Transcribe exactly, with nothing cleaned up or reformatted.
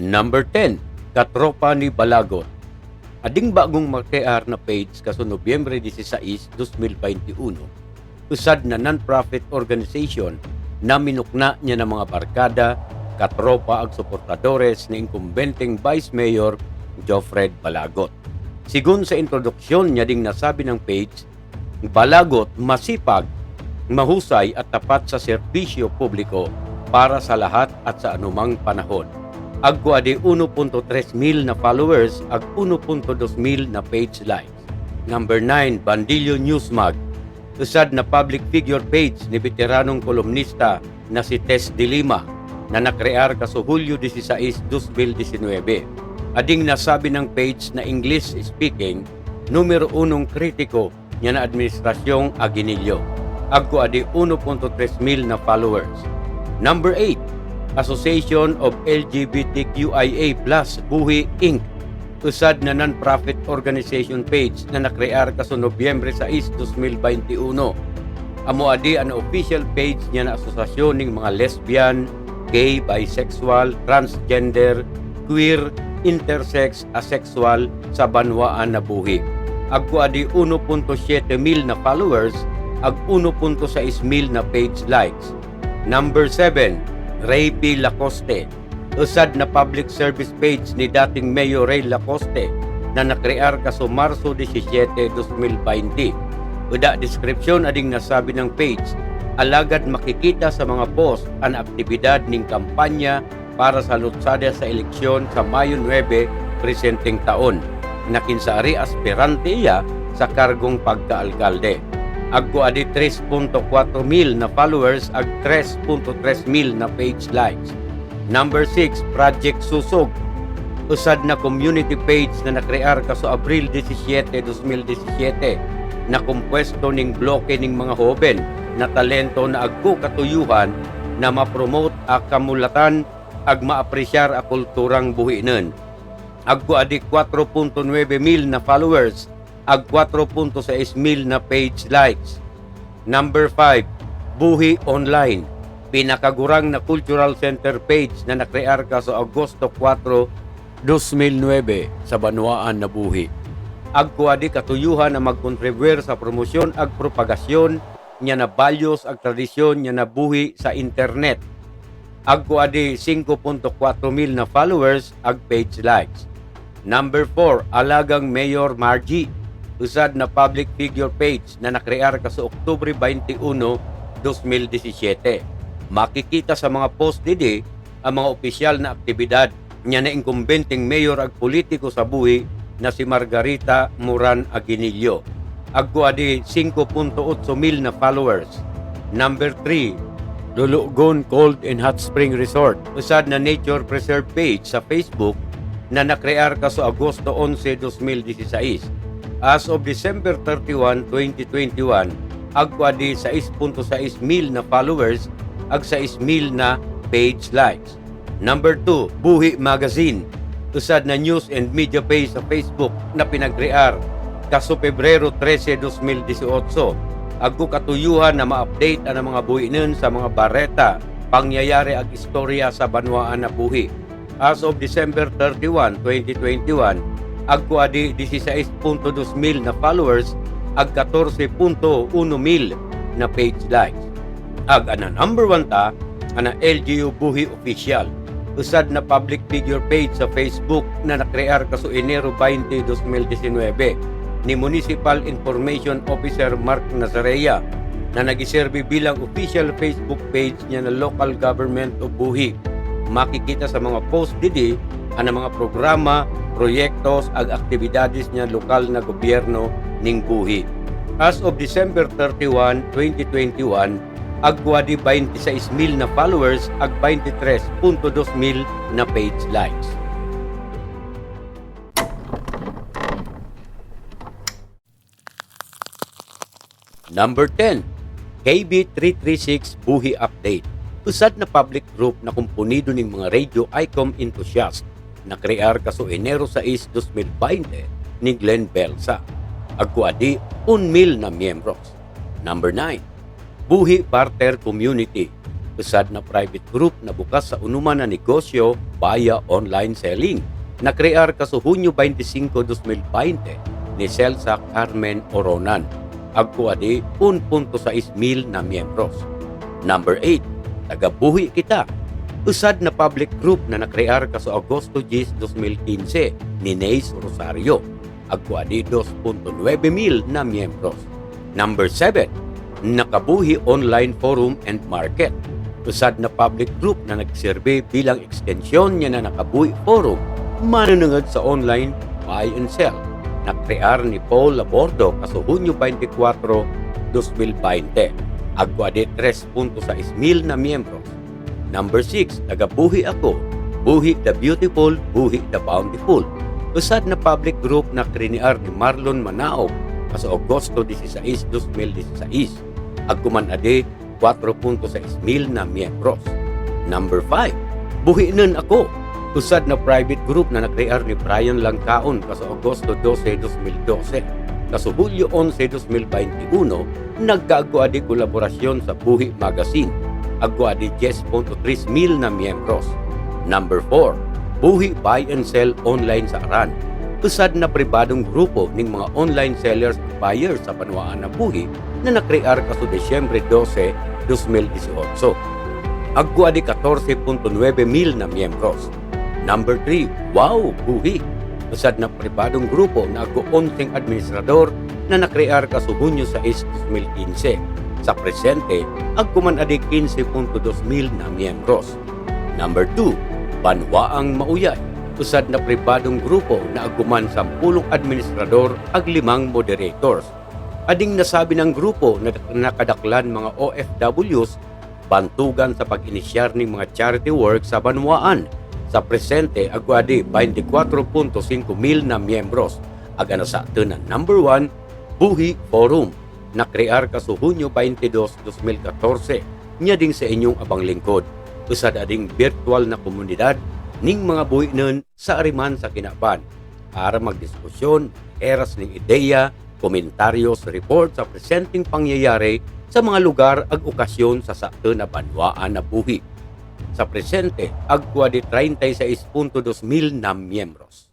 Number ten, Katropa ni Balagot. Ading bagong makrear na page kaso Nobyembre disisais, dos mil baynte uno, usad na non-profit organization na minukna' niya na mga barkada, katropa ag suportadores ni inkumbenteng Vice Mayor Jofred Balagot. Segun sa introduksyon niya ding nasabi nang page, Balagot masipag, mahusay at tapat sa serbisyo publiko para sa lahat at sa anumang panahon. Agkuadi uno punto tres mil na followers ag uno punto dos mil na page likes. Number nine, Bandilyo Newsmag. Usad na public figure page ni beteranong kolumnista na si Tess de Lima na nakrear kaso Hulyo disisais, dos mil disinuebe. Ading nasabi nang page na English speaking, numero unong kritiko niya na administrasyong Aguinillo. Agkuadi uno punto tres mil na followers. Number eight, Association of L G B T Q I A plus Buhi Inc. Usad na non-profit organization page na nakrear kaso Nobyembre sais, dos mil baynte uno. Amo adi an official page niya na asosasyon ning mga lesbian, gay, bisexual, transgender, queer, intersex, asexual sa banwaan na buhi. Agkuadi uno punto siete mil na followers ag uno punto sais mil na page likes. Number seven, Ray P. Lacoste. Usad na public service page ni dating Mayor Ray Lacoste na nakrear kaso Marso disisiete, dos mil baynte. Uda description ading nasabi nang page, alagad makikita sa mga post an aktibidad ning kampanya para sa lutsada sa eleksyon sa Mayo nuebe presenteng taon, na kinsaari aspirante iya sa kargong pagkaalkalde. Agkuadi tres punto kuwatro mil na followers ag tres punto tres mil na page likes. Number six, Project Susog. Usad na community page na nakrear kaso Abril disisiete, dos mil disisiete, na kompuesto ning bloke ning mga hoben na talento na agko katuyuhan na ma-promote a kamulatan ag maapresyar a kulturang buhinen. Agkuadi kuwatro punto nuebe mil na followers ag kuwatro punto sais mil na page likes. Number five, Buhi Online. Pinakagurang na cultural center page na nakrear kaso Agosto kuwatro, dos mil nuebe sa banwaan na buhi. Agkuadi katuyuhan a magkontribuir sa promosyon ag propagasyon niya na values ag tradisyon niya na buhi sa internet. Agkuadi singko punto kuwatro mil na followers ag page likes. Number four, Alagang Mayor Margie. Usad na public figure page na nakrear kaso Oktubre baynte uno, dos mil disisiete. Makikita sa mga post didi a mga opisyal na aktibidad niya na inkumbenteng mayor ag politiko sa buhi na si Margarita Moran Aguinillo. Agkuadi singko punto otso mil na followers. Number three, Lulugon Cold and Hot Spring Resort. Usad na nature preserve page sa Facebook na nakrear kaso Agosto onse, dos mil disisais. As of December thirty-one, twenty twenty-one, agkuadi sais punto sais mil na followers ag sais mil na page likes. Number two, Buhi Magazine. Usad na news and media page sa Facebook na pinagkrear kaso Pebrero trese, dos mil disiotso. Agko katuyuhan na ma-update an mga buhinen sa mga bareta, pangyayari ag istorya sa banwaan na buhi. As of December thirty-one, twenty twenty-one, agkuadi disisais punto dos mil na followers ag katorse punto uno mil na page likes. Ag an number one ta, an L G U Buhi Official. Usad na public figure page sa Facebook na nakrear kaso Enero baynte, dos mil disinuebe, ni Municipal Information Officer Mark Nazaria, na nagiserbi bilang official Facebook page niya na Local Government of Buhi. Makikita sa mga post didi an mga programa, proyektos ag aktibidades niya lokal na gobyerno ning buhi. As of December thirty-one, twenty twenty-one, agkuadi baynte sais mil na followers ag baynte tres punto dos mil na page likes. Number ten, K B three three six Buhi Update. Usad na public group na komponido ning mga radio ICOM enthusiast na krear kaso Enero sais, dos mil baynte ni Glenn Belsa. Agkuadi un mil na miyembros. Number nine, Buhi Barter Community. Usad na private group na bukas sa unuman na negosyo via online selling. Nakrear kaso Hunyo baynte singko, dos mil baynte, ni Celsa Carmen Oronan. Agko adi un punto sais mil na miyembros. Number eight, Taga Buhi Kita. Usad na public group na nakrear kaso Agosto diyes, dos mil kinse, ni Neis Rosario. Agko adi dos punto nuebe mil na miyembros. Number seven, Nakabuhi Online Forum and Market. Usad na public group na nagserbi bilang ekstensyon nia na Nakabuhi Forum manenenged sa online buy and sell. Nakrear ni Paul Labordo kaso Hunyo baynte kwatro, dos mil baynte. Agko adi tres punto sais mil na miyembros. Number six, Taga Buhi Ako, Buhi the Beautiful, Buhi the Bountiful. Usad na public group na krinear ni Marlon Manaob kaso Agosto disisais, dos mil disisais. Agko man adi kwatro punto sais mil na miyembros. Number five, Buhinen Ako. Usad na private group na nakrear ni Brian Langkaon kaso Agosto dose, dos mil dose. Kaso Hulyo onse, dos mil baynte uno, nagkaagko adi kolaborasyon sa Buhi Magazine. Agko adi diyes punto tres mil na miyembros. Number four, Buhi Buy and Sell Online sa Aran. Usad na pribadong grupo ning mga online sellers at buyers sa banwaan a Buhi na nakrear kaso Disyembre dose, dos mil disiotso. Agko adi katorse punto nuebe mil na miyembros. Number three, Wow Buhi. Usad na pribadong grupo na agko onseng administrador na nakrear kaso Hunyo sais, dos mil kinse. Sa presente, agko man adi kinse punto dos mil na miyembros. Number two, Banwaang Mauyay. Usad na pribadong grupo na agko man sampulong administrador ag limang moderators. Ading nasabi nang grupo na nakadaklan mga O F Ws bantogan sa pag-inisyar ning mga charity work sa banwaan. Sa presente, agko adi baynte kwatro punto singko mil na miyembros. Ag ana saten a number one, Buhi Forum. Nakrear kaso Hunyo baynte dos, dos mil katorse, nia ding sa inyong abang lingkod. Usad a ding birtual na komunidad ning mga buhinen sa ariman sa kinaban para magdiskusyon, eras ning ideya, komentaryos, report sa presenteng pangyayari sa mga lugar ag okasyon sa saten a banwaan a Buhi. Sa presente, agko adi treinta y seis punto dos mil na miyembros.